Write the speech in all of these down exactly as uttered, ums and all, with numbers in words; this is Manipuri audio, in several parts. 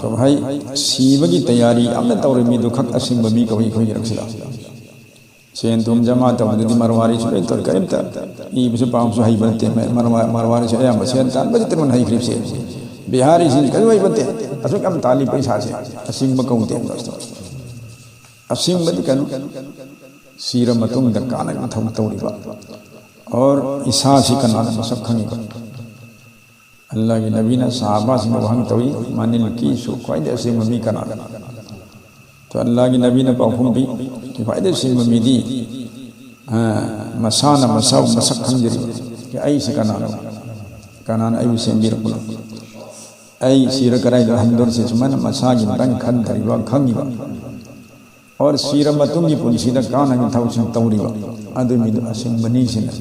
ꯀꯧꯍꯩ ꯁꯤꯕꯒꯤ ꯇꯌꯥꯔꯤ ꯌꯥꯝꯅ ꯇꯧꯔꯤ ꯃꯤꯗꯨ ꯈꯛ ꯑꯁꯤꯡꯕ ꯃꯤ ꯀꯧꯏ ꯑꯩꯈꯣꯏꯒꯤ ꯏꯔꯛꯁꯤꯗ꯫ ꯁꯦꯟ ꯊꯨꯝ ꯖꯃꯥ ꯇꯧꯕꯗꯗꯤ ꯃꯔꯋꯥꯔꯤꯁꯨ ꯂꯣꯏ ꯇꯧꯔꯤ, ꯀꯔꯤꯝꯇ ꯏꯕꯁꯨ ꯄꯥꯕꯁꯨ ꯍꯩꯕ ꯅꯠꯇꯦ꯫ ꯃꯔꯋꯥ-, ꯃꯔꯋꯥꯔꯤꯁꯨ ꯑꯌꯥꯝꯕ ꯁꯦꯟ ꯇꯥꯟꯕꯁꯤꯇ ꯂꯣꯏꯅ ꯍꯩꯈ꯭ꯔꯤꯕꯁꯦ꯫ ꯕꯤꯍꯥꯔꯤꯁꯤꯡꯁꯤ ꯀꯔꯤꯝ ꯍꯩꯕ ꯅꯠꯇꯦ꯫ ꯑꯁꯨꯛ ꯌꯥꯝ ꯇꯥꯜꯂꯤ ꯄꯩꯁꯥꯁꯦ ꯑꯁꯤꯡꯕ ꯀꯧꯗꯦ꯫ ꯑꯁꯤꯡꯕꯗꯤ ꯀꯩꯅꯣ? ꯁꯤꯔ ꯃꯇꯨꯡꯗ ꯀꯥꯟꯅꯕ ꯊꯕꯛ ꯇꯧꯔꯤꯕ꯫ ꯑꯣꯔ ꯏꯁꯥꯁꯤ ꯀꯅꯥꯅ ꯃꯁꯛ ꯈꯪꯉꯤꯕ? ꯑꯜꯂꯥꯍꯒꯤ ꯅꯕꯤꯅ ꯁꯍꯥꯕꯥꯁꯤꯡꯗ ꯋꯥꯍꯪ ꯇꯧꯏ, "ꯃꯅꯤꯜ ꯀꯤꯁꯨ ꯈ꯭ꯋꯥꯏꯗꯒꯤ ꯑꯁꯦꯡꯕ ꯃꯤ ꯀꯅꯥꯅꯣ?" ꯇꯣ ꯑꯜꯂꯥꯍꯒꯤ ꯅꯕꯤꯅ ꯄꯥꯎꯈꯨꯝ ꯄꯤ, "ꯈ꯭ꯋꯥꯏꯗꯒꯤ ꯑꯁꯦꯡꯕ ꯃꯤꯗꯤ, ꯑ, ꯃꯁꯥꯅ ꯃꯁꯥꯕꯨ ꯃꯁꯛ ꯈꯪꯖꯔꯤꯕ, ꯑꯩꯁꯤ ꯀꯅꯥꯅꯣ? ꯀꯅꯥꯅ ꯑꯩꯕꯨ ꯁꯦꯝꯕꯤꯔꯛꯄꯅꯣ? ꯑꯩ ꯁꯤꯔ ꯀꯗꯥꯏꯗ ꯍꯟꯗꯣꯔꯁꯤ?" ꯁꯨꯃꯥꯏꯅ ꯃꯁꯥꯒꯤ ꯃꯇꯥꯡ ꯈꯟꯊꯔꯤꯕ, ꯈꯪꯉꯤꯕ꯫ ꯑꯣꯔ ꯁꯤꯔ ꯃꯇꯨꯡꯒꯤ ꯄꯨꯟꯁꯤꯗ ꯀꯥꯟꯅꯕ ꯊꯕꯛꯁꯤꯡ ꯇꯧꯔꯤꯕ, ꯑꯗꯨ ꯃꯤꯗꯨ ꯑꯁꯦꯡꯕꯅꯤ ꯁꯤꯅ꯫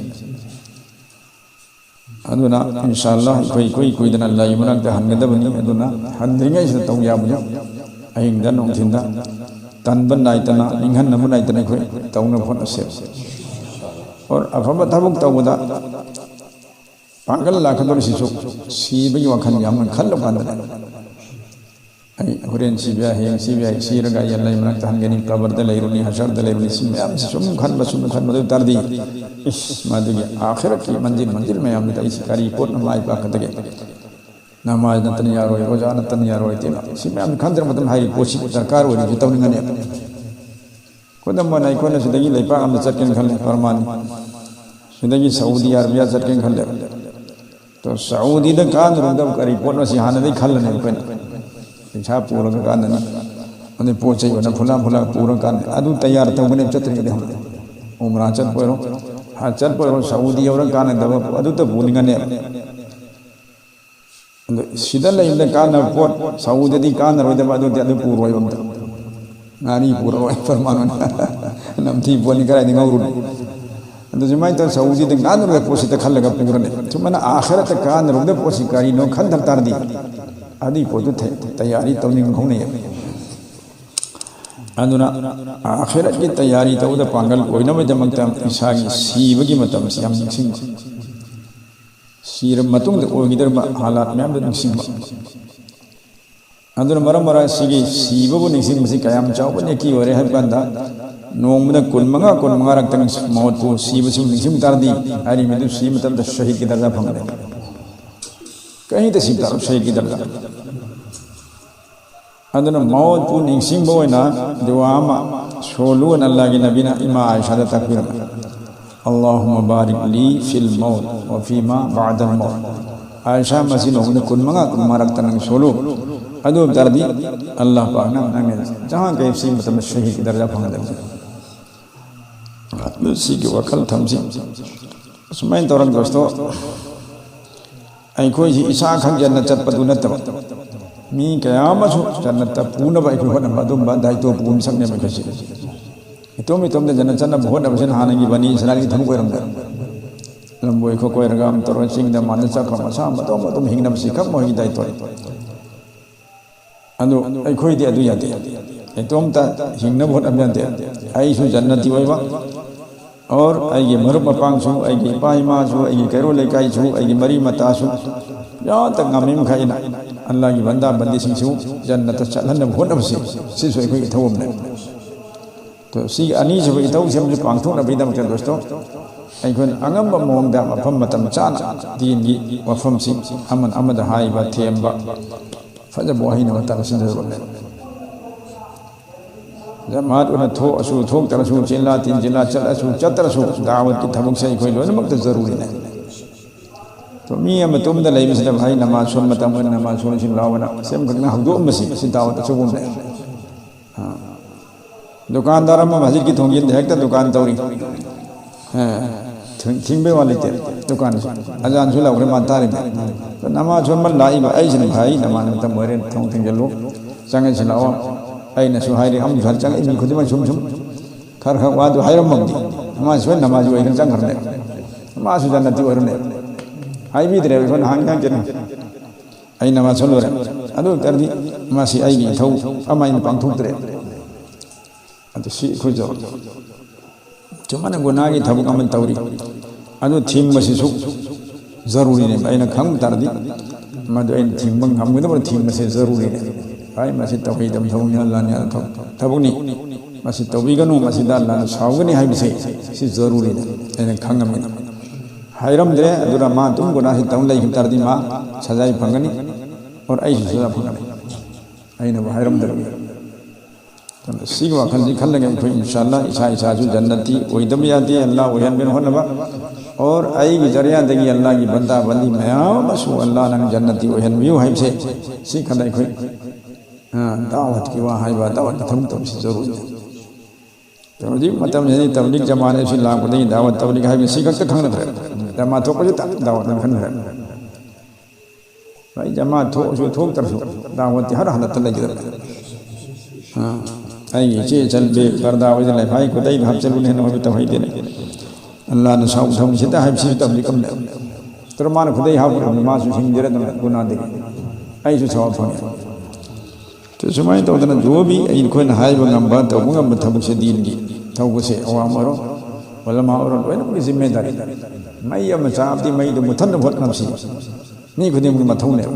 ꯑꯗꯨꯅ ꯏꯟꯁꯥ ꯑꯜꯂꯥꯍ ꯑꯩꯈꯣꯏ ꯏꯀꯨꯏ ꯀꯨꯏꯗꯅ ꯑꯜꯂꯥꯍꯒꯤ ꯃꯅꯥꯛꯇ ꯍꯟꯒꯗꯕꯅꯤ꯫ ꯑꯗꯨꯅ ꯍꯟꯗ꯭ꯔꯤꯉꯩꯁꯤꯗ ꯇꯧ ꯌꯥꯕꯗꯨ ꯑꯍꯤꯡꯗ ꯅꯨꯡꯊꯤꯟꯗ ꯇꯟꯕ ꯅꯥꯏꯗꯅ, ꯅꯤꯡꯍꯟꯅꯕ ꯅꯥꯏꯗꯅ ꯑꯩꯈꯣꯏ ꯇꯧꯅꯕ ꯍꯣꯠꯅꯁꯦ꯫ ꯑꯣꯔ ꯑꯐꯕ ꯊꯕꯛ ꯇꯧꯕꯗ ꯄꯥꯡꯒꯜ ꯂꯥꯛꯀꯗꯧꯔꯤꯁꯤꯁꯨ ꯁꯤꯕꯒꯤ ꯋꯥꯈꯜ ꯌꯥꯝꯅ ꯈꯜꯂꯀꯥꯟꯗꯅꯦ꯫ ꯑꯩ ꯍꯣꯔꯦꯟ ꯁꯤꯕ ꯌꯥꯏ, ꯍꯌꯦꯡ ꯁꯤꯕ ꯌꯥꯏ, ꯁꯤꯔꯒ ꯑꯩ ꯑꯜꯂꯥꯍꯒꯤ ꯃꯅꯥꯛꯇ ꯍꯟꯒꯅꯤ, ꯀꯕꯔꯗ ꯂꯩꯔꯨꯅꯤ, ꯍꯁꯔꯗ ꯂꯩꯔꯨꯅꯤ, ꯁꯤ ꯃꯌꯥꯝꯁꯤ ꯁꯨꯝ ꯈꯟꯕ, ꯁꯨꯝ ꯈꯟꯕ ꯑꯗꯨ ꯇꯥꯔꯗꯤ, ꯏꯁ, ꯃꯗꯨꯒꯤ ꯑꯥꯈꯤꯔꯠꯀꯤ ꯃꯟꯖꯤꯜ, ꯃꯟꯖꯤꯜ ꯃꯌꯥꯝꯗꯨꯗ ꯑꯩꯁꯤ ꯀꯔꯤ ꯄꯣꯠꯅ ꯃꯥꯏ ꯄꯥꯛꯀꯗꯒꯦ? ꯅꯃꯥꯖ ꯅꯠꯇꯅ ꯌꯥꯔꯣꯏ, ꯔꯣꯖꯥ ꯅꯠꯇꯅ ꯌꯥꯔꯣꯏ, ꯇꯦꯅ ꯁꯤ ꯃꯌꯥꯝꯁꯤ ꯈꯟꯗ꯭ꯔ ꯃꯇꯝꯗ ꯍꯥꯏꯔꯤꯕ ꯄꯣꯠꯁꯤ ꯗꯔꯀꯥꯔ ꯑꯣꯏꯔꯤꯁꯤ ꯇꯧꯅꯤꯡꯒꯅꯤ꯫ ꯈꯨꯗꯝ ꯑꯣꯏꯅ ꯑꯩꯈꯣꯏꯅ ꯁꯤꯗꯒꯤ ꯂꯩꯄꯥꯛ ꯑꯃꯗ ꯆꯠꯀꯦꯅ ꯈꯜꯂꯦ, ꯄꯔꯃꯥꯟ, ꯁꯤꯗꯒꯤ ꯁꯥꯎꯗꯤ ꯑꯔꯕꯤꯌꯥ ꯆꯠꯀꯦꯅ ꯈꯜꯂꯦ꯫ ꯇꯣ ꯁꯥꯎꯗꯤꯗ ꯀꯥꯟꯅꯔꯨꯕꯗ ꯀꯔꯤ ꯄꯣꯠꯅꯣ ꯁꯤ ꯍꯥꯟꯅꯗꯒꯤ ꯈꯜꯂꯅꯤ ꯑꯩꯈꯣꯏꯅ꯫ ꯄꯩꯁꯥ ꯄꯨꯔꯒ ꯀꯥꯟꯅꯅꯤ, ꯑꯗꯩ ꯄꯣꯠ ꯆꯩ ꯑꯣꯏꯅ ꯐꯨꯂꯥ ꯐꯨꯂꯥ ꯄꯨꯔꯒ ꯀꯥꯟꯅꯅꯤ꯫ ꯑꯗꯨ ꯇꯌꯥꯔ ꯇꯧꯒꯅꯦꯕ ꯆꯠꯇ꯭ꯔꯤꯉꯩꯗ ꯍꯧꯅ꯫ ꯎꯝꯔꯥ ꯆꯠꯄ ꯑꯣꯏꯔꯣ, ꯍꯖ ꯆꯠꯄ ꯑꯣꯏꯔꯣ, ꯁꯥꯎꯗꯤ ꯌꯧꯔꯒ ꯀꯥꯟꯅꯗꯕ ꯑꯗꯨꯇ ꯄꯨꯅꯤꯡꯒꯅꯦꯕ꯫ ꯑꯗꯣ ꯁꯤꯗ ꯂꯩꯕꯗ ꯀꯥꯟꯅꯕ ꯄꯣꯠ ꯁꯥꯎꯗꯗꯤ ꯀꯥꯟꯅꯔꯣꯏꯗꯕ, ꯑꯗꯨꯗꯤ ꯑꯗꯨ ꯄꯨꯔꯣꯏꯕ ꯑꯝꯇ꯫ ꯉꯥꯔꯤ ꯄꯨꯔꯛꯑꯣꯏ, ꯄꯔꯃꯥꯟ ꯑꯣꯏꯅ꯫ ꯅꯝꯊꯤ ꯄꯣꯠꯅꯤ, ꯀꯗꯥꯏꯗ ꯉꯧꯔꯨꯅꯤ? ꯑꯗꯨ ꯁꯨꯃꯥꯏꯅ ꯇꯧꯔ ꯁꯥꯎꯗꯤꯗ ꯀꯥꯟꯅꯔꯣꯏ ꯄꯣꯠꯁꯤꯗ ꯈꯜꯂꯒ ꯄꯨꯔꯅꯤ꯫ ꯁꯨꯃꯥꯏꯅ ꯑꯥꯈꯤꯔꯠꯇ ꯀꯥꯟꯅꯔꯣꯏꯗꯕ ꯄꯣꯠꯁꯤ ꯀꯔꯤꯅꯣ ꯈꯟꯊ ꯇꯥꯔꯗꯤ ꯑꯗꯨꯒꯤ ꯄꯣꯠꯇꯨ ꯊ-, ꯇꯌꯥꯔꯤ ꯇꯧꯅꯤꯡꯕ ꯍꯧꯅꯩꯌꯦꯕ꯫ ꯑꯗꯨꯅ ꯑꯥꯈꯤꯔꯠꯀꯤ ꯇꯌꯥꯔꯤ ꯇꯧꯕꯗ ꯄꯥꯡꯒꯜ ꯑꯣꯏꯅꯕꯒꯤꯗꯃꯛꯇ ꯏꯁꯥꯒꯤ ꯁꯤꯕꯒꯤ ꯃꯇꯝꯁꯤ ꯌꯥꯝ ꯅꯤꯡꯁꯤꯡꯕ, ꯁꯤꯔꯕ ꯃꯇꯨꯡꯗ ꯑꯣꯏꯒꯗꯧꯔꯤꯕ ꯍꯥꯂꯥꯠ ꯃꯌꯥꯝꯗꯨ ꯅꯤꯡꯁꯤꯡꯕ꯫ ꯑꯗꯨꯅ ꯃꯔꯝ ꯑꯣꯏꯔꯒ ꯁꯤꯒꯤ ꯁꯤꯕꯕꯨ ꯅꯤꯡꯁꯤꯡꯕꯁꯤ ꯀꯌꯥꯝ ꯆꯥꯎꯕ ꯅꯦꯀꯤ ꯑꯣꯏꯔꯦ ꯍꯥꯏꯕ ꯀꯥꯟꯗ, ꯅꯣꯡꯃꯗ ꯀꯨꯟ ꯃꯉꯥ, ꯀꯨꯟ ꯃꯉꯥꯔꯛꯇꯪ ꯃꯧꯠꯄꯨ, ꯁꯤꯕꯁꯤꯕꯨ ꯅꯤꯡꯁꯤꯡ ꯇꯥꯔꯗꯤ, ꯍꯥꯏꯔꯤꯕꯗꯨ ꯁꯤꯕ ꯃꯇꯝꯗ ꯁꯍꯤꯗꯀꯤ ꯗꯔꯖꯥ ꯐꯪꯒꯅꯤ꯫ ꯀꯩꯗ ꯁꯤꯕ ꯇꯥꯔꯣ ꯁꯍꯤꯗꯀꯤ ꯗꯔꯖꯥ꯫ ꯑꯗꯨꯅ ꯃꯧꯠꯄꯨ ꯅꯤꯡꯁꯤꯡꯕ ꯑꯣꯏꯅ ꯗꯨꯋꯥ ꯑꯃ ꯁꯣꯜꯂꯨꯅ ꯑꯜꯂꯥꯍꯒꯤ ꯅꯕꯤꯅ ꯏꯃꯥ ꯑꯥꯏꯁꯥꯗ ꯇꯥꯛꯄꯤꯔꯝꯃꯤ꯫ "اللهم بارك لي في الموت وفيما بعد الموت." ꯑꯥꯏꯁꯥ, ꯃꯁꯤ ꯅꯣꯡꯃꯗ ꯀꯨꯟ ꯃꯉꯥ, ꯀꯨꯟ ꯃꯉꯥꯔꯛꯇ ꯅꯪ ꯁꯣꯜꯂꯨ꯫ ꯑꯗꯨ ꯑꯣꯏꯕ ꯇꯥꯔꯗꯤ ꯑꯜꯂꯥꯍ ꯄꯥꯛꯅ ꯅꯪꯅ ꯖꯍꯥꯟ ꯀꯌꯦꯞ ꯁꯤꯕ ꯃꯇꯝꯗ ꯁꯍꯤꯗꯀꯤ ꯗꯔꯖꯥ ꯐꯪꯒꯗꯕꯅꯤ꯫ ꯑꯗꯨ ꯁꯤꯒꯤ ꯋꯥꯈꯜ ꯊꯝꯁꯤ꯫ ꯑꯁꯨꯃꯥꯏꯅ ꯇꯧꯔꯒ ꯗꯣꯁꯇꯣ, ꯑꯩꯈꯣꯏꯁꯤ ꯏꯁꯥꯈꯛ ꯖꯟꯅꯠ ꯆꯠꯄꯗꯨ ꯅꯠꯇꯕ, ꯃꯤ ꯀꯌꯥ ꯑꯃꯁꯨ ꯖꯟꯅꯠꯇ ꯄꯨꯅꯕ ꯑꯩꯈꯣꯏ ꯍꯣꯠꯅꯕ, ꯑꯗꯨꯝꯕ ꯗꯥꯏꯇꯣ ꯄꯨꯕ ꯃꯤꯁꯛꯅꯦꯕ ꯑꯩꯈꯣꯏꯁꯦ꯫ ꯏꯇꯣꯝ ꯏꯇꯣꯝꯗ ꯖꯟꯅꯠ ꯆꯠꯅꯕ ꯍꯣꯠꯅꯕꯁꯤꯅ ꯍꯥꯟꯅꯒꯤ ꯕꯅꯤ ꯏꯁꯔꯥꯏꯜꯒꯤ ꯊꯕꯛ ꯑꯣꯏꯔꯝꯗꯦ꯫ ꯂꯝꯕꯣꯏ ꯈꯣꯠꯀꯣꯏꯔꯒ ꯑꯃ ꯇꯧꯔꯒ ꯆꯤꯡꯗ ꯃꯥꯟꯗ ꯆꯠꯈ꯭ꯔ ꯃꯁꯥ ꯃꯇꯣꯝ ꯃꯇꯣꯝ ꯍꯤꯡꯅꯕꯁꯤ ꯈꯛ ꯃꯣꯏꯒꯤ ꯗꯥꯏꯇꯣꯅꯤ꯫ ꯑꯗꯨ ꯑꯩꯈꯣꯏꯗꯤ ꯑꯗꯨ ꯌꯥꯗꯦ꯫ ꯏꯇꯣꯝꯇ ꯍꯤꯡꯅꯕ ꯍꯣꯠꯅꯕ ꯌꯥꯗꯦ꯫ ꯑꯩꯁꯨ ꯖꯟꯅꯇꯤ ꯑꯣꯏꯕ, ꯑꯣꯔ ꯑꯩꯒꯤ ꯃꯔꯨꯞ ꯃꯄꯥꯡꯁꯨ, ꯑꯩꯒꯤ ꯏꯄꯥ ꯏꯃꯥꯁꯨ, ꯑꯩꯒꯤ ꯀꯩꯔꯣꯜ ꯂꯩꯀꯥꯏꯁꯨ, ꯑꯩꯒꯤ ꯃꯔꯤ ꯃꯇꯥꯁꯨ, ꯌꯥꯝꯇ ꯉꯝꯃꯤ ꯃꯈꯩ ꯑꯩꯅ ꯑꯜꯂꯥꯍꯒꯤ ꯕꯟꯗꯥ ꯕꯟꯗꯤꯁꯤꯡꯁꯨ ꯖꯟꯅꯠꯇ ꯆꯠꯍꯟꯅꯕ ꯍꯣꯠꯅꯕꯁꯤ, ꯁꯤꯁꯨ ꯑꯩꯈꯣꯏꯒꯤ ꯊꯧꯑꯣꯡꯅꯦ꯫ ꯑꯗꯣ ꯁꯤꯒꯤ ꯑꯅꯤꯁꯨꯕ ꯏꯊꯧꯁꯦ ꯑꯃꯁꯨ ꯄꯥꯡꯊꯣꯛꯅꯕꯒꯤꯗꯃꯛꯇ ꯗꯣꯁꯇꯣ, ꯑꯩꯈꯣꯏꯅ ꯑꯉꯝꯕ ꯃꯑꯣꯡꯗ ꯃꯐꯝ ꯃꯇꯝ ꯆꯥꯅ ꯗꯤꯟꯒꯤ ꯋꯥꯐꯝꯁꯤ ꯑꯃꯅ ꯑꯃꯗ ꯍꯥꯏꯕ, ꯊꯦꯝꯕ, ꯐꯖꯕ ꯋꯥꯍꯩꯅ ꯃꯇꯥꯡ ꯁꯤꯟꯅꯔꯕꯅꯦ꯫ ꯖꯃꯥꯠ ꯑꯣꯏꯅ ꯊꯣꯛꯑꯁꯨ ꯊꯣꯛꯇ꯭ꯔꯁꯨ, ꯆꯤꯟꯂꯥ ꯇꯤꯟꯁꯤꯜꯂꯥ ꯆꯠꯂꯁꯨ ꯆꯠꯇ꯭ꯔꯁꯨ, ꯗꯥꯋꯠꯀꯤ ꯊꯕꯛꯁꯦ ꯑꯩꯈꯣꯏ ꯂꯣꯏꯅꯃꯛꯇ ꯖꯔꯨꯔꯤꯅꯦ꯫ ꯑꯗꯣ ꯃꯤ ꯑꯃ ꯇꯨꯝꯗ ꯂꯩꯕꯁꯤꯗ, "ꯚꯥꯏ, ꯅꯃꯥꯖ ꯁꯣꯟ ꯃꯇꯝ ꯑꯣꯏꯅ ꯅꯃꯥꯖ ꯁꯣꯟꯁꯤ ꯂꯥꯎꯕꯅ" ꯁꯦꯝꯈꯛꯅ ꯍꯧꯗꯣꯛꯑꯝꯕꯁꯤ, ꯁꯤ ꯗꯥꯋꯠ ꯑꯆꯧꯕ ꯑꯃꯅꯦ꯫ ꯑꯥ꯫ ꯗꯨꯀꯥꯟꯗꯥꯔ ꯑꯃ ꯃꯁꯖꯤꯗꯀꯤ ꯊꯣꯡꯖꯤꯟꯗ ꯍꯦꯛꯇ ꯗꯨꯀꯥꯟ ꯇꯧꯔꯤ꯫ ꯑꯥ꯫ ꯊꯤꯡ-, ꯊꯤꯡꯕꯩ ꯋꯥ ꯂꯩꯇꯦ꯫ ꯗꯨꯀꯥꯟꯁꯨ꯫ ꯑꯖꯥꯟꯁꯨ ꯂꯧꯈ꯭ꯔꯦ, ꯃꯥ ꯇꯥꯔꯤꯕ꯫ ꯅꯃꯥꯖ ꯁꯣꯟꯕ ꯂꯥꯛꯏꯕ ꯑꯩꯁꯤꯅ, "ꯚꯥꯏ, ꯅꯃꯥꯖ ꯃꯇꯝ ꯑꯣꯏꯔꯦ, ꯊꯣꯡ ꯊꯤꯡꯖꯤꯜꯂꯨ, ꯆꯪꯉꯁꯤ ꯂꯥꯛꯑꯣ"꯫ ꯑꯩꯅꯁꯨ ꯍꯥꯏꯔꯤ, ꯑꯃꯁꯨ ꯍꯥꯏꯔꯤ, ꯆꯪꯉꯛꯏ ꯃꯤ ꯈꯨꯗꯤꯡꯃꯛ ꯁꯨꯝ ꯁꯨꯝ ꯈꯔ ꯈꯔ ꯋꯥꯗꯨ ꯍꯥꯏꯔꯝꯃꯕꯗꯤ, ꯃꯥꯁꯨ ꯁꯣꯏ ꯅꯃꯥꯖ ꯑꯣꯏꯈ꯭ꯔꯦ, ꯆꯪꯈ꯭ꯔꯅꯦ꯫ ꯃꯥꯁꯨ ꯖꯟꯅꯇꯤ ꯑꯣꯏꯔꯅꯦ꯫ ꯍꯥꯏꯕꯤꯗ꯭ꯔꯦꯕ ꯑꯩꯈꯣꯏꯅ ꯍꯥꯡ ꯍꯥꯡ ꯀꯩꯅꯣ꯫ ꯑꯩ ꯅꯃꯥꯖ ꯁꯣꯜꯂꯨꯔꯦ꯫ ꯑꯗꯨ ꯑꯣꯏ ꯇꯥꯔꯗꯤ ꯃꯁꯤ ꯑꯩꯒꯤ ꯏꯊꯧ ꯑꯃ ꯑꯩꯅ ꯄꯥꯡꯊꯣꯛꯇ꯭ꯔꯦ꯫ ꯑꯗꯨ ꯁꯤ ꯑꯩꯈꯣꯏꯁꯨ ꯁꯨꯃꯥꯏꯅ ꯒꯨꯅꯥꯒꯤ ꯊꯕꯛ ꯑꯃ ꯇꯧꯔꯤ꯫ ꯑꯗꯨ ꯊꯤꯡꯕꯁꯤꯁꯨ ꯖꯔꯨꯔꯤꯅꯦꯕ꯫ ꯑꯩꯅ ꯈꯪꯕ ꯇꯥꯔꯗꯤ ꯃꯗꯨ ꯑꯩꯅ ꯊꯤꯡꯕ ꯉꯝꯒꯗꯕ ꯊꯤꯡꯕꯁꯦ ꯖꯔꯨꯔꯤꯅꯤ꯫ ꯍꯥꯏ, ꯃꯁꯤ ꯇꯧꯍꯩꯗꯕ ꯊꯕꯛꯅꯤ, ꯑꯜꯂꯥꯍꯅ ꯌꯥꯗꯕ ꯊꯕꯛ-, ꯊꯕꯛꯅꯤ, ꯃꯁꯤ ꯇꯧꯕꯤꯒꯅꯨ, ꯃꯁꯤꯗ ꯑꯜꯂꯥꯍꯅ ꯁꯥꯎꯒꯅꯤ ꯍꯥꯏꯕꯁꯦ ꯁꯤ ꯖꯔꯨꯔꯤꯅꯤ꯫ ꯑꯩꯅ ꯈꯪꯉꯝꯃꯤꯅ ꯍꯥꯏꯔꯝꯗ꯭ꯔꯦ꯫ ꯑꯗꯨꯅ ꯃꯥ ꯑꯗꯨꯝ ꯒꯨꯅꯥꯍꯁꯤ ꯇꯧ ꯂꯩꯈꯤꯕ ꯇꯥꯔꯗꯤ ꯃꯥ ꯁꯖꯥꯏ ꯐꯪꯒꯅꯤ, ꯑꯣꯔ ꯑꯩꯁꯨ ꯁꯖꯥ ꯐꯪꯒꯅꯤ, ꯑꯩꯅꯕꯨ ꯍꯥꯏꯔꯝꯗꯕꯒꯤ꯫ ꯑꯗꯨꯅ ꯁꯤꯒꯤ ꯋꯥꯈꯜꯁꯤ ꯈꯜꯂꯒ ꯑꯩꯈꯣꯏ ꯏꯟꯁꯥ ꯑꯜꯂꯥ ꯏꯁꯥ ꯏꯁꯥꯁꯨ ꯖꯟꯅꯇꯤ ꯑꯣꯏꯗꯕ ꯌꯥꯗꯦ, ꯑꯜꯂꯥ ꯑꯣꯏꯍꯟꯕꯅ ꯍꯣꯠꯅꯕ, ꯑꯣꯔ ꯑꯩꯒꯤ ꯖꯔꯤꯌꯥꯗꯒꯤ ꯑꯜꯂꯥꯒꯤ ꯕꯟꯗꯥ ꯕꯟꯗꯤ ꯃꯌꯥꯝ ꯑꯃꯁꯨ ꯑꯜꯂꯥ ꯅꯪ ꯖꯟꯅꯇꯤ ꯑꯣꯏꯍꯟꯕꯤꯌꯨ ꯍꯥꯏꯕꯁꯦ ꯁꯤ ꯈꯜꯂ ꯑꯩꯈꯣꯏ, ꯑ, ꯗꯥꯋꯠꯀꯤ ꯋꯥ ꯍꯥꯏꯕ, ꯗꯥꯋꯠꯀꯤ ꯊꯕꯛ ꯇꯧꯕꯁꯤ ꯖꯔꯨꯔꯤ꯫ ꯍꯧꯖꯤꯛ ꯃꯇꯝꯁꯤꯗꯤ ꯇꯕ꯭ꯂꯤꯛ ꯖꯃꯥꯅꯥꯁꯤ ꯂꯥꯛꯄꯗꯒꯤ ꯗꯥꯋꯠ ꯇꯕ꯭ꯂꯤꯛ ꯍꯥꯏꯕꯁꯤ ꯈꯛꯇ ꯈꯪꯅꯗ꯭ꯔꯦ꯫ ꯖꯃꯥ ꯊꯣꯛꯄꯁꯤ ꯗꯥꯋꯠ ꯑꯣꯏꯅ ꯈꯟꯈ꯭ꯔꯦ꯫ ꯑꯩ ꯖꯃꯥ ꯊꯣꯛꯑꯁꯨ ꯊꯣꯛꯇ꯭ꯔꯁꯨ ꯗꯥꯋꯠꯇꯤ ꯍꯔ ꯍꯜꯂꯠꯇ ꯂꯩꯒꯗꯕꯅꯤ꯫ ꯑꯥ, ꯑꯩꯒꯤ ꯏꯆꯦ ꯏꯆꯜ ꯕꯦꯒ ꯄꯔꯗꯥ ꯑꯣꯏꯗ ꯂꯩꯐꯥꯏ ꯈꯨꯗꯩꯗ ꯍꯥꯞꯆꯜꯂꯨꯅꯦ ꯍꯥꯏꯅ ꯑꯣꯏꯕ ꯇꯧꯍꯩꯗꯦꯅꯦ꯫ ꯑꯜꯂꯥꯅ ꯁꯥꯎ ꯊꯝꯁꯤꯗ ꯍꯥꯏꯕꯁꯤꯁꯨ ꯇꯝꯂꯤ ꯀꯝꯂꯦ꯫ ꯇꯔ ꯃꯥꯅ ꯈꯨꯗꯩ ꯍꯥꯞꯄ ꯃꯥꯁꯨ ꯍꯤꯡꯖꯔꯗꯅ ꯒꯨꯅꯥꯗꯒꯤ ꯑꯩꯁꯨ ꯁꯥꯎ ꯐꯪꯉꯦ꯫ ꯁꯨꯃꯥꯏꯅ ꯇꯧꯗꯅ ꯖꯣꯕꯤ ꯑꯩꯈꯣꯏꯅ ꯍꯥꯏꯕ ꯉꯝꯕ, ꯇꯧꯕ ꯉꯝꯕ ꯊꯕꯛꯁꯦ ꯗꯤꯟꯒꯤ ꯊꯧꯕꯁꯦ ꯑꯋꯥꯡ ꯑꯣꯏꯔꯣ, ꯋꯥꯂꯃꯥ ꯑꯣꯏꯔꯣ, ꯂꯣꯏꯅꯃꯛꯀꯤ ꯖꯤꯝꯃꯦꯗꯥꯔꯤ꯫ ꯃꯩ ꯑꯃ ꯆꯥꯕꯗꯤ ꯃꯩꯗꯨ ꯃꯨꯊꯠꯅꯕ ꯍꯣꯠꯅꯕꯁꯤ ꯃꯤ ꯈꯨꯗꯤꯡꯃꯛꯀꯤ ꯃꯊꯧꯅꯦꯕ꯫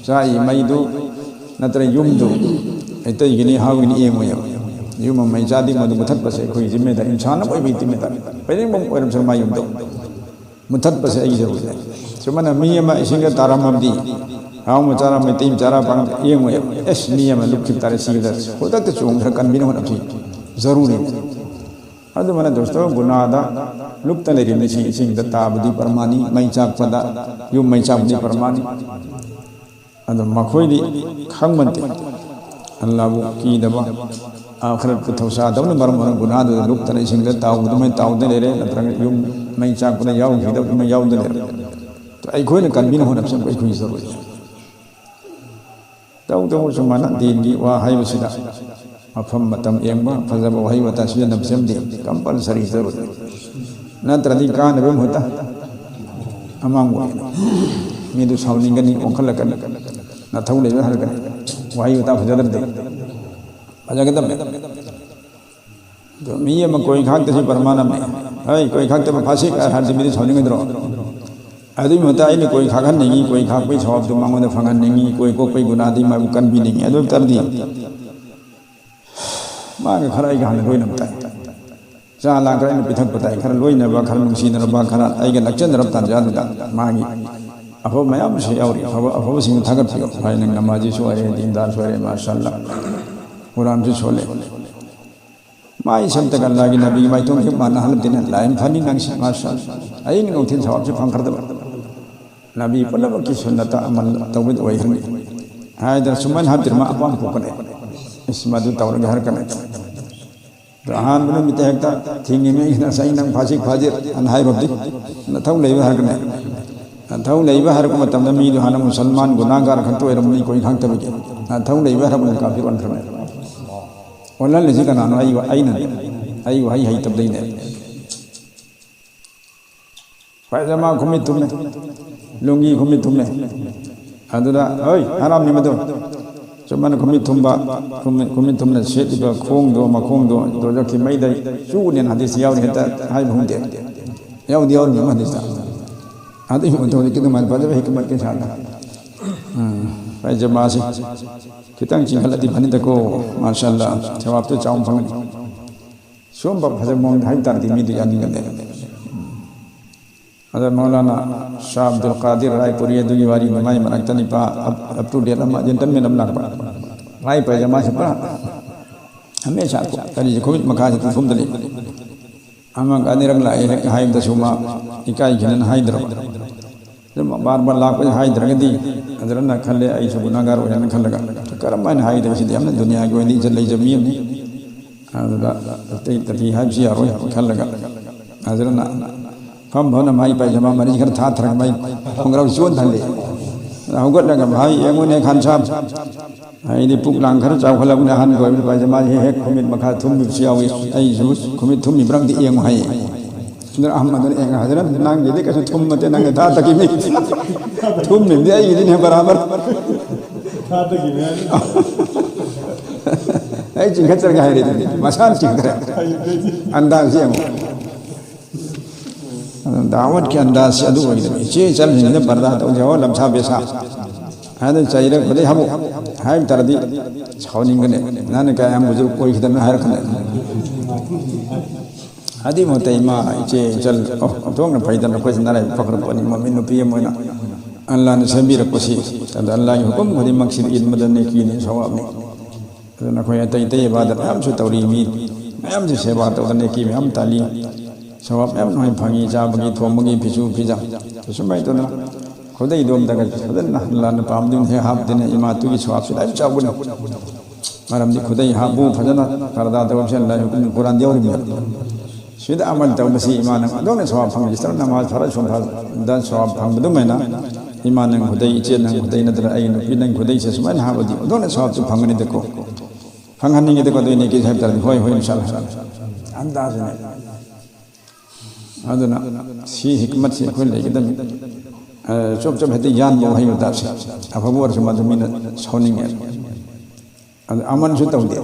ꯆꯥꯛꯏ ꯃꯩꯗꯨ ꯅꯠꯇ꯭ꯔꯒ ꯌꯨꯝꯗꯨ ꯃꯩꯇꯩꯒꯤꯅꯤ ꯍꯥꯎꯒꯤꯅꯤ ꯌꯦꯡꯉꯣꯏꯕ꯫ ꯌꯨꯝ ꯑꯃ ꯃꯩ ꯆꯥꯗꯤ ꯃꯗꯨ ꯃꯨꯊꯠꯄꯁꯦ ꯑꯩꯈꯣꯏꯒꯤ ꯖꯤꯝꯃꯦꯗꯥꯔꯤ, ꯏꯟꯁꯥꯟ ꯑꯃ ꯑꯣꯏꯕꯒꯤ ꯖꯤꯝꯃꯦꯗꯥꯔꯤ꯫ ꯀꯔꯤꯒꯨꯝꯕ ꯑꯣꯏꯔꯝꯁꯅꯨ ꯃꯥ ꯌꯨꯝꯗꯣ ꯃꯨꯊꯠꯄꯁꯦ ꯑꯩꯒꯤ ꯖꯔꯨꯔꯤꯅꯦ꯫ ꯁꯨꯃꯥꯏꯅ ꯃꯤ ꯑꯃ ꯏꯁꯤꯡꯗ ꯇꯥꯔꯝꯃꯕꯗꯤ, ꯍꯥꯎ ꯃꯆꯥꯔ ꯃꯩꯇꯩ ꯃꯆꯥꯔ ꯄꯥꯡ ꯌꯦꯡꯉꯣꯏꯕ꯫ ꯑꯦꯁ, ꯃꯤ ꯑꯃ ꯂꯨꯞꯈꯤꯕ ꯇꯥꯔꯦ, ꯁꯤꯕꯗ ꯈꯨꯗꯛꯇ ꯆꯣꯡꯊꯔ ꯀꯟꯕꯤꯅ ꯍꯣꯠꯅꯕꯁꯤ ꯖꯔꯨꯔꯤꯅꯦ꯫ ꯑꯗꯨꯃꯥꯏꯅ ꯗꯣꯁꯇꯣ ꯒꯨꯅꯥꯗ ꯂꯨꯞꯇ ꯂꯩꯔꯤꯕꯁꯤ ꯏꯁꯤꯡꯗ ꯇꯥꯕꯗꯤ ꯄꯔꯃꯥꯅꯤ, ꯃꯩ ꯆꯥꯛꯄꯗ, ꯌꯨꯝ ꯃꯩ ꯆꯥꯛꯄꯗꯤ ꯄꯔꯃꯥꯅꯤ꯫ ꯑꯗꯨ ꯃꯈꯣꯏꯗꯤ ꯈꯪꯕꯟꯇꯦ꯫ ꯑꯜꯂꯥꯕꯨ ꯀꯤꯗꯕ, ꯑꯥꯈꯔꯠꯄꯨ ꯊꯧꯁꯥꯗꯕꯅ ꯃꯔꯝ ꯑꯣꯏꯔꯒ ꯒꯨꯅꯥꯗꯨꯗ ꯂꯨꯞꯇꯅ ꯏꯁꯤꯡꯗ ꯇꯥꯎꯗꯨꯃꯥꯏꯅ ꯇꯥꯎꯗ ꯂꯩꯔꯦ, ꯅꯠꯇ꯭ꯔꯒ ꯌꯨꯝ ꯃꯩ ꯆꯥꯛꯄꯗ ꯌꯥꯎꯈꯤꯗꯕꯗꯨꯃꯥꯏꯅ ꯌꯥꯎꯗ ꯂꯩꯔꯦ꯫ ꯑꯗꯨ ꯑꯩꯈꯣꯏꯅ ꯀꯟꯕꯤꯅ ꯍꯣꯠꯅꯕꯁꯦ ꯑꯩꯈꯣꯏꯒꯤ ꯖꯔꯨꯔꯤ꯫ ꯇꯧ ꯇꯧ ꯁꯨꯃꯥꯏꯅ ꯗꯤꯟꯒꯤ ꯋꯥ ꯍꯥꯏꯕꯁꯤꯗ ꯃꯐꯝ ꯃꯇꯝ ꯌꯦꯡꯕ, ꯐꯖꯕ ꯋꯥꯍꯩ ꯋꯥꯇꯥ ꯁꯤꯖꯤꯟꯅꯕꯁꯤꯃꯗꯤ ꯀꯝꯄꯜꯁꯔꯤ ꯖꯔꯨꯔꯤ꯫ ꯅꯠꯇ꯭ꯔꯗꯤ ꯀꯥꯟꯅꯕ ꯃꯍꯨꯠꯇ ꯑꯃꯥꯡꯕ ꯑꯣꯏꯒꯅꯤ꯫ ꯃꯤꯗꯨ ꯁꯥꯎꯅꯤꯡꯒꯅꯤ, ꯑꯣꯟꯈꯠꯂꯛꯀꯅꯤ, ꯅꯊꯧ ꯂꯩꯕ ꯍꯜꯂꯛꯀꯅꯤ꯫ ꯋꯥꯍꯩ ꯋꯥꯇꯥ ꯐꯖꯗ꯭ꯔꯗꯤ ꯐꯖꯒꯗꯕꯅꯤ꯫ ꯑꯗꯣ ꯃꯤ ꯑꯃ ꯀꯣꯏ ꯈꯥꯛꯇꯁꯤ ꯄꯔꯃꯥꯟ ꯑꯃꯅꯤ꯫ ꯍꯩ, ꯀꯣꯏ ꯈꯥꯛꯇꯕ ꯐꯥꯁꯤꯛ ꯍꯥꯏꯔꯗꯤ ꯃꯤꯗꯤ ꯁꯥꯎꯅꯤꯡꯉꯣꯏꯗ꯭ꯔꯣ? ꯑꯗꯨꯒꯤ ꯃꯍꯨꯠꯇ ꯑꯩꯅ ꯀꯣꯏ ꯈꯥꯛꯍꯟꯅꯤꯡꯉꯤ, ꯀꯣꯏ ꯈꯥꯛꯄꯒꯤ ꯁꯋꯥꯕꯇꯨ ꯃꯉꯣꯟꯗ ꯐꯪꯍꯟꯅꯤꯡꯉꯤ, ꯀꯣꯏ ꯀꯣꯛꯄꯒꯤ ꯒꯨꯅꯥꯗꯤ ꯃꯥꯕꯨ ꯀꯟꯕꯤꯅꯤꯡꯉꯤ꯫ ꯑꯗꯨ ꯑꯣꯏꯕ ꯇꯥꯔꯗꯤ ꯃꯥꯒ ꯈꯔ ꯑꯩꯒ ꯍꯥꯟꯅ ꯂꯣꯏꯅꯕ ꯇꯥꯏ꯫ ꯆꯥ ꯂꯥꯡ ꯈꯔ ꯑꯩꯅ ꯄꯤꯊꯛꯄ ꯇꯥꯏ꯫ ꯈꯔ ꯂꯣꯏꯅꯕ, ꯈꯔ ꯅꯨꯡꯁꯤꯅꯔꯕ, ꯈꯔ ꯑꯩꯒ ꯅꯛꯆꯅꯔꯕ ꯇꯥꯟꯖꯥꯗꯨꯗ ꯃꯥꯒꯤ ꯑꯐꯕ ꯃꯌꯥꯝꯁꯨ ꯌꯥꯎꯔꯤ꯫ ꯑꯐꯕ, ꯑꯐꯕꯁꯤꯡꯗꯨ ꯊꯥꯒꯠꯄꯤꯌꯨ꯫ ꯍꯥꯏ ꯅꯪ ꯅꯃꯥꯖꯤꯁꯨ ꯑꯣꯏꯔꯦ, ꯗꯤꯟꯗꯥꯔꯁꯨ ꯑꯣꯏꯔꯦ, ꯃꯥꯁꯥ ꯑꯜꯂꯥ꯫ ꯀꯨꯔꯥꯟꯁꯨ ꯁꯣꯜꯂꯦ꯫ ꯃꯥꯏ ꯁꯝꯇꯒ ꯑꯜꯂꯥꯒꯤ ꯅꯕꯤꯒꯤ ꯃꯥꯏꯊꯣꯡ ꯈꯤꯛ ꯃꯥꯅ ꯍꯜꯂꯛꯇꯦꯅ ꯂꯥꯏ ꯐꯅꯤ ꯅꯪꯁꯤ, ꯃꯥꯁꯥ ꯑꯜꯂꯥ꯫ ꯑꯩꯅ ꯅꯨꯡꯊꯤꯜ ꯁꯋꯥꯕꯁꯤ ꯐꯪꯈ꯭ꯔꯗꯕ꯫ ꯅꯕꯤ ꯄꯨꯝꯅꯃꯛꯀꯤ ꯁꯨꯟꯅꯇ ꯑꯃꯜ ꯇꯧꯕ ꯑꯣꯏꯍꯟꯕꯤ꯫ ꯍꯥꯏꯗꯅ ꯁꯨꯃꯥꯏꯅ ꯍꯥꯞꯇ꯭ꯔꯤ ꯃꯥ ꯑꯄꯥꯝꯕ ꯄꯣꯛꯀꯅꯤ꯫ ꯏꯁ ꯃꯗꯨ ꯇꯧꯔꯒꯦ ꯍꯥꯏꯔꯛꯀꯅꯤ꯫ ꯑꯗꯣ ꯑꯍꯥꯟꯕ ꯅꯨꯃꯤꯠꯇ ꯍꯦꯛꯇ ꯊꯤꯡꯉꯤꯃꯤ, "ꯑꯩꯅ ꯉꯁꯥꯏ ꯅꯪ ꯐꯥꯖꯤꯛ ꯐꯥꯖꯤꯛ" ꯑꯅ ꯍꯥꯏꯔꯨꯕꯗꯤ ꯅꯊꯧ ꯂꯩꯕ ꯍꯥꯏꯔꯛꯀꯅꯤ꯫ ꯅꯊꯧ ꯂꯩꯕ ꯍꯥꯏꯔꯛꯄ ꯃꯇꯝꯗ ꯃꯤꯗꯨ ꯍꯥꯟꯅ ꯃꯨꯁꯜꯃꯥꯟ ꯒꯨꯅꯥꯒꯥꯔ ꯈꯛꯇ ꯑꯣꯏꯔꯝꯕꯅꯤ, ꯀꯣꯏ ꯈꯪꯗꯕꯒꯤ꯫ ꯅꯊꯧ ꯂꯩꯕ ꯍꯥꯏꯔꯛꯄꯗ ꯀꯥꯐꯤꯔ ꯑꯣꯟꯈ꯭ꯔꯕꯅꯤ꯫ ꯑꯣꯟꯍꯜꯂꯤꯁꯤ ꯀꯅꯥꯅꯣ? ꯑꯩ, ꯑꯩꯅꯅꯦ꯫ ꯑꯩ ꯋꯥꯍꯩ ꯍꯩꯇꯕꯗꯩꯅꯦ꯫ ꯄꯥꯏꯖꯃꯥ ꯈꯨꯃꯤꯠ ꯊꯨꯝꯃꯦ, ꯂꯨꯡꯒꯤ ꯈꯨꯃꯤꯠ ꯊꯨꯝꯃꯦ꯫ ꯑꯗꯨꯗ, "ꯍꯣꯏ, ꯍꯔꯥꯝꯅꯤ ꯃꯗꯨ꯫ ꯆꯨꯝꯃꯅ ꯈꯨꯃꯤꯠ ꯊꯨꯝꯕ, ꯈꯨꯃꯤꯠ, ꯈꯨꯃꯤꯠ ꯊꯨꯝꯅ ꯁꯦꯠꯂꯤꯕ ꯈꯣꯡꯗꯣ, ꯃꯈꯣꯡꯗꯣ ꯗꯣꯖꯈꯀꯤ ꯃꯩꯗ ꯆꯨꯅꯦꯅ ꯍꯗꯤꯁ ꯌꯥꯎꯔꯤ" ꯍꯦꯛꯇ ꯍꯥꯏꯕ ꯍꯧꯗꯦ꯫ ꯌꯥꯎꯗꯤ ꯌꯥꯎꯔꯤꯕ ꯍꯗꯤꯁꯇ꯫ ꯑꯗꯨꯒꯤ ꯃꯇꯨꯡꯗ ꯈꯤꯇꯪ ꯃꯥꯏ ꯐꯖꯕ ꯍꯤꯀꯃꯠ ꯀꯌꯥ ꯁꯥꯗ꯫ ꯎꯝ, ꯄꯥꯏꯖꯃꯥꯁꯤ ꯈꯤꯇꯪ ꯆꯤꯡꯈꯠꯂꯗꯤ ꯐꯅꯤꯗꯀꯣ꯫ ꯃꯥꯁꯥ ꯑꯜꯂꯥ, ꯁꯋꯥꯕꯇꯨ ꯆꯥꯎꯅ ꯐꯪꯒꯅꯤ꯫ ꯁꯤꯒꯨꯝꯕ ꯐꯖꯕ ꯃꯑꯣꯡꯗ ꯍꯥꯏꯕ ꯇꯥꯔꯗꯤ ꯃꯤꯗꯨ ꯌꯥꯅꯤꯡꯒꯅꯦꯕ꯫ ꯑꯗ ꯃꯧꯂꯥꯅꯥ ꯁꯥꯍ ꯑꯕꯗꯨꯜ ꯀꯥꯗꯤꯔ ꯔꯥꯏꯄꯨꯔꯤ ꯑꯗꯨꯒꯤ ꯋꯥꯔꯤꯅꯤ꯫ ꯃꯥꯏ ꯃꯅꯥꯛꯇ ꯅꯤꯄꯥ ꯑꯞ-, up to date ꯑꯃ, gentleman ꯑꯃ ꯂꯥꯛꯄ꯫ ꯃꯥꯏ ꯄꯥꯏꯖꯃꯥꯁꯤ ꯄꯨꯔꯥ ꯍꯃꯦꯁꯥ ꯀꯔꯤꯁꯦ ꯈꯨꯃꯤꯠ ꯃꯈꯥꯁꯤ ꯄꯨꯈꯨꯝꯗ ꯂꯩꯕ꯫ ꯑꯃꯒ ꯑꯅꯤꯔꯛ ꯂꯥꯛꯑꯦ ꯍꯦꯛ ꯍꯥꯏꯕꯗꯁꯨ ꯃꯥ ꯏꯀꯥꯏꯈꯤꯗꯅ ꯍꯥꯏꯗ꯭ꯔꯕ꯫ ꯑꯗꯨꯝ ꯕꯥꯔ ꯕꯥꯔ ꯂꯥꯛꯄꯁꯦ ꯍꯥꯏꯗ꯭ꯔꯒꯗꯤ ꯐꯖꯅ ꯈꯜꯂꯦ, ꯑꯩꯁꯨ ꯒꯨꯅꯥꯒꯥꯔ ꯑꯣꯏꯔꯦꯅ ꯈꯜꯂꯒ꯫ ꯀꯔꯝ ꯍꯥꯏꯅ ꯍꯥꯏꯒꯗꯕ ꯁꯤꯗꯤ? ꯌꯥꯝꯅ ꯗꯨꯅꯤꯌꯥꯒꯤ ꯑꯣꯏꯅ ꯏꯖꯠ ꯂꯩꯖꯕ ꯃꯤ ꯑꯃꯅꯤ꯫ ꯑꯗꯨꯗ ꯑꯇꯩ ꯇꯥꯇꯤ ꯍꯥꯏꯕꯁꯤ ꯌꯥꯔꯣꯏ ꯈꯜꯂꯒ ꯐꯖꯅ ꯐꯝ ꯐꯝꯅ ꯃꯥꯏ ꯄꯥꯏꯖꯃꯥ ꯃꯔꯤ ꯈꯔ ꯊꯥꯊꯔꯒ ꯃꯥꯏ ꯈꯣꯡꯒ꯭ꯔꯥꯎ ꯆꯣꯟꯊꯍꯜꯂꯦ꯫ ꯑꯗ ꯍꯧꯒꯠꯂꯒ, "ꯚꯥꯏ, ꯌꯦꯡꯉꯨꯅꯦ ꯈꯥꯟ ꯁꯥꯍꯕ, ꯑꯩꯗꯤ ꯄꯨꯛ ꯂꯥꯡ ꯈꯔ ꯆꯥꯎꯈꯠꯂꯕꯅꯤ, ꯑꯍꯟ ꯑꯣꯏꯕꯅꯤ, ꯄꯥꯏꯖꯃꯥꯁꯦ ꯍꯦꯛ ꯈꯨꯃꯤꯠ ꯃꯈꯥ ꯊꯨꯝꯈꯤꯕꯁꯨ ꯌꯥꯎꯏ, ꯑꯩꯁꯨ ꯈꯨꯃꯤꯠ ꯊꯨꯝꯃꯤꯕ꯭ꯔꯥ ꯑꯝꯇ ꯌꯦꯡꯉꯨ" ꯍꯥꯏꯌꯦ꯫ ꯑꯗꯨꯅ ꯑꯍꯃꯗꯨꯅ, "ꯑꯦ, ꯍꯖꯔꯠ, ꯅꯪꯒꯤꯗꯤ ꯀꯩꯁꯨ ꯊꯨꯝꯃꯠꯇꯦ, ꯅꯪꯒꯤ ꯊꯥ ꯇꯥꯈꯤꯕꯅꯤ꯫ ꯊꯨꯝꯃꯤꯕꯗꯤ ꯑꯩꯒꯤꯗꯤꯅꯦ ꯕꯔꯥꯕꯔ꯫ ꯊꯥ ꯇꯥꯈꯤꯕꯅꯤ ꯍꯥꯏꯅꯤ꯫ ꯑꯩ ꯆꯤꯡꯈꯠꯆꯔꯒꯦ" ꯍꯥꯏꯔꯦ꯫ ꯑꯗꯨꯗꯤ ꯃꯁꯥꯅ ꯆꯤꯡꯈꯠꯈ꯭ꯔꯦ꯫ ꯑꯟꯗꯥꯖ ꯌꯦꯡꯉꯨ꯫ ꯗꯥꯋꯠꯀꯤ ꯑꯟꯗꯥꯖꯁꯤ ꯑꯗꯨ ꯑꯣꯏꯒꯗꯕ꯫ ꯏꯆꯦ ꯏꯆꯜꯁꯤꯡꯁꯤꯅ ꯄꯔꯗꯥ ꯇꯧꯖꯧ, ꯂꯝꯁꯥ ꯕꯦꯁꯥ ꯍꯥꯏꯅ ꯆꯩꯔꯛꯄꯗꯩ ꯍꯥꯃꯨꯛ ꯍꯥꯏꯕ ꯇꯥꯔꯗꯤ ꯁꯥꯎꯅꯤꯡꯒꯅꯤ꯫ ꯅꯪꯅ ꯀꯌꯥꯝ ꯕꯨꯖꯨꯔ ꯑꯣꯏꯈꯤꯗꯅ ꯍꯥꯏꯔꯛꯀꯅꯤ꯫ ꯑꯗꯨꯏ ꯃꯍꯨꯠꯇ ꯏꯃꯥ, ꯏꯆꯦ, ꯏꯆꯜ, ꯑꯣ, ꯑꯣꯟꯊꯣꯛꯅ ꯐꯩꯗꯅ ꯑꯩꯈꯣꯏꯁꯤ ꯅꯔꯥꯏꯕꯛ ꯐꯈ꯭ꯔ ꯄꯣꯠꯅꯤ, ꯃꯃꯤ ꯅꯨꯄꯤ ꯑꯃ ꯑꯣꯏꯅ ꯑꯜꯂꯥꯅ ꯁꯦꯝꯕꯤꯔꯛꯄꯁꯤ꯫ ꯑꯗ ꯑꯜꯂꯥꯒꯤ ꯍꯨꯀꯨꯝ ꯈꯨꯗꯤꯡꯃꯛꯁꯤꯗ ꯏꯟꯕꯗ ꯅꯦꯀꯤꯅꯤ, ꯁꯋꯥꯕꯅꯤ꯫ ꯑꯗꯨꯅ ꯑꯩꯈꯣꯏ ꯑꯇꯩ ꯑꯇꯩ ꯏꯕꯥꯗꯠ ꯃꯌꯥꯝꯁꯨ ꯇꯧꯔꯤ, ꯃꯤ ꯃꯌꯥꯝꯁꯨ ꯁꯦꯕꯥ ꯇꯧꯗꯅ ꯅꯦꯀꯤ ꯃꯌꯥꯝ ꯇꯥꯜꯂꯤ, ꯁꯋꯥꯕ ꯃꯌꯥꯝ ꯅꯣꯏ ꯐꯪꯉꯤ, ꯆꯥꯕꯒꯤ, ꯊꯣꯡꯕꯒꯤ, ꯐꯤꯁꯨ ꯐꯤꯖꯥꯝ꯫ ꯁꯨꯃꯥꯏꯅ ꯇꯧꯗꯅ ꯈꯨꯗꯩꯗꯣ ꯑꯝꯇꯒ ꯐꯖꯅ ꯂꯥꯟꯅ ꯄꯥꯝꯗꯨꯅ ꯍꯦꯛ ꯍꯥꯞꯇꯅ ꯏꯃꯥ ꯏꯇꯨꯒꯤ ꯁꯋꯥꯕꯁꯤ ꯂꯥꯏ ꯆꯥꯎꯕꯅꯤ꯫ ꯃꯔꯝꯗꯤ ꯈꯨꯗꯩ ꯍꯥꯞꯄꯨ ꯐꯖꯅ ꯄꯔꯗꯥ ꯇꯧꯕꯁꯦ ꯑꯜꯂꯥꯍꯤ ꯍꯨꯀꯨꯝ ꯀꯨꯔꯥꯟꯗ ꯌꯥꯎꯔꯤꯕꯅꯦꯕ꯫ ꯁꯤꯗ ꯑꯃꯜ ꯇꯧꯕꯁꯤ ꯏꯃꯥꯅ ꯑꯗꯣꯝꯅ ꯁꯋꯥꯕ ꯐꯪꯉꯤ꯫ ꯏꯁꯇꯔ ꯅꯃꯥꯖ ꯐꯔ ꯁꯨꯝ ꯐꯔꯗ ꯁꯋꯥꯕ ꯐꯪꯕ ꯑꯗꯨꯃꯥꯏꯅ ꯏꯃꯥ ꯅꯪ ꯈꯨꯗꯩ, ꯏꯆꯦ ꯅꯪ ꯈꯨꯗꯩ ꯅꯠꯇ꯭ꯔꯒ ꯑꯩ ꯅꯨꯄꯤ ꯅꯪ ꯈꯨꯗꯩꯁꯦ ꯁꯨꯃꯥꯏꯅ ꯍꯥꯞꯄꯗꯤ ꯑꯗꯣꯝꯅ ꯁꯋꯥꯕꯁꯨ ꯐꯪꯒꯅꯤꯗꯀꯣ꯫ ꯐꯪꯍꯟꯅꯤꯡꯉꯤꯗꯀꯣ꯫ ꯑꯗꯨꯏꯅꯦ ꯀꯩꯁꯨ ꯍꯥꯏꯕ ꯇꯥꯔꯗꯤ ꯍꯣꯏ ꯍꯣꯏ ꯏꯟꯁꯥꯜꯂꯥ꯫ ꯑꯟꯗꯥꯖꯅꯦ꯫ ꯑꯗꯨꯅ ꯁꯤ ꯍꯤꯛꯃꯠꯁꯤ ꯑꯩꯈꯣꯏ ꯂꯩꯒꯗꯕꯅꯤ꯫ ꯑ, ꯆꯣꯞ ꯆꯣꯞ ꯍꯦꯛꯇ ꯌꯥꯟꯕ ꯋꯥꯍꯩ ꯋꯥꯇꯥꯁꯦ ꯑꯐꯕ ꯑꯣꯏꯔꯁꯨ ꯃꯗꯨ ꯃꯤꯅ ꯁꯥꯎꯅꯤꯡꯉꯦ꯫ ꯑꯗꯨ ꯑꯃꯟꯁꯨ ꯇꯧꯗꯦ꯫